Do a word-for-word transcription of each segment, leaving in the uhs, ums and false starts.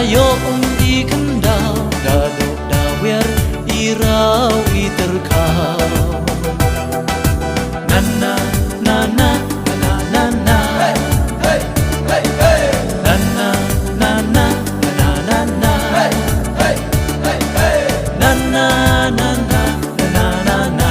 Yoh um i khyndaw, da duk da wer i raw i tyrkhaw. Na na, na na, na na, na na. Na na, na na, na na, na na. Na na, na na, na na, na.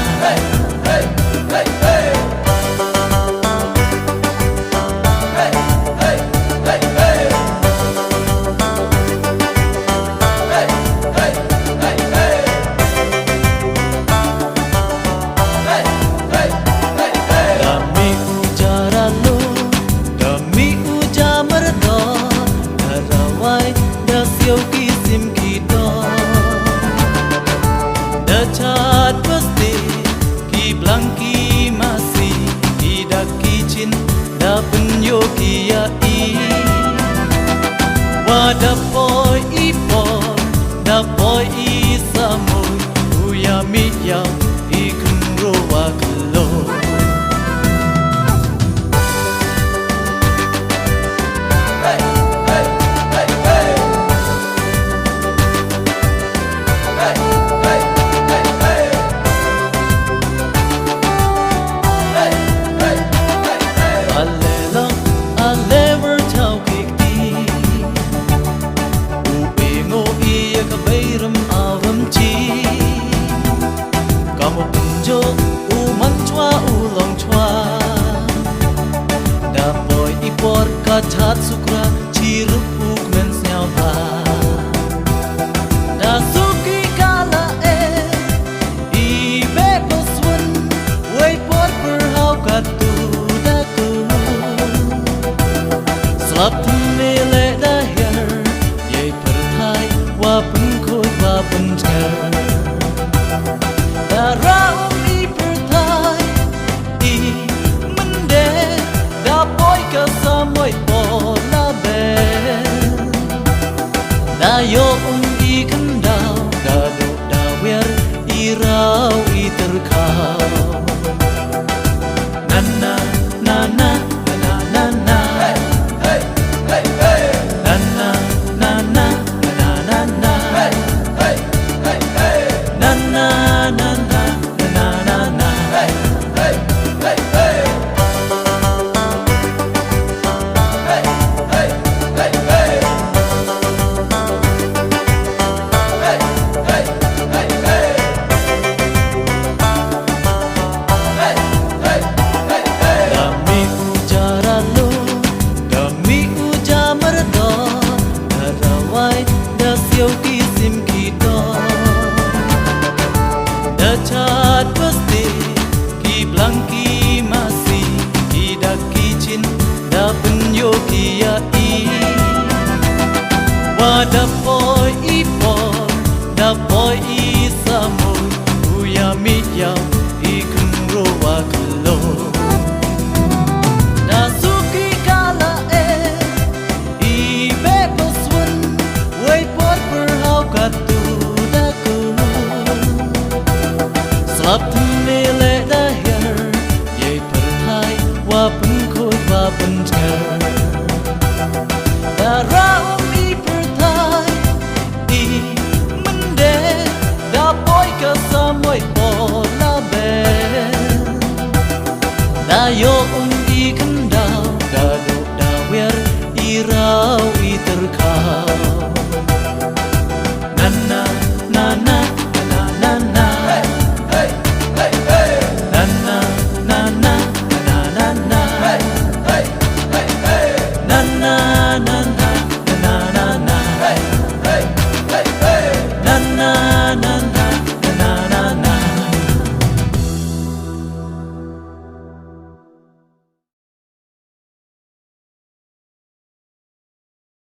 Da mih u ja ralo, da mih u ja myrdoh, da rawai, da siaw ki sim ki doh. Da chat pasti, ki blang ki masi, ki dak ki chin, da pynyoh ki ya i. Wa da poi i por, da poi i samoi, u ya mih ya i khynroo wa khyllood. Ale long, ale wer chaw ki kti. U e ngo i ya ka bei rem aw rem chi. Kam u pynjooh, u man chwa, u long chwa. Da poi i por ka chat sukra, chirup u kmen sniawbha. Da suk i ka la e, i beh paswyn, wei por pyrhaw katu da ku. Slap thymme leh da hiar, yei pyrthai, wa pynkhuid wa pynjer. Da rah um i pyrthai, i mynder, da poi ka samoi por la beh. Da yoh um i khyndaw, da duk da wer i raw i tyrkhaw. Na na, na na, na na, na na. Na na, na na, na na, na na. Na na, na na, na na, na na. Da mih u ja ralo, da mih u ja myrdoh, da rawai, da siaw ki sim ki doh. Da chat pasti, ki blang ki masi, ki dak ki chin, da pynyoh ki ya i. Wa da poi i por, da poi i samoi, u ya mih ya i khynroo wa khyllood. Da suk i ka la e, i beh paswyn, wei por pyrhaw katu da ku. Slap thymme leh da hiar, yei pyrthai, wa pynkhuid wa pynjer. Da rah um i pyrthai, i mynder, da poi ka samoi por la beh. Da yoh um i khyndaw, da duk da wer i raw i tyrkhaw.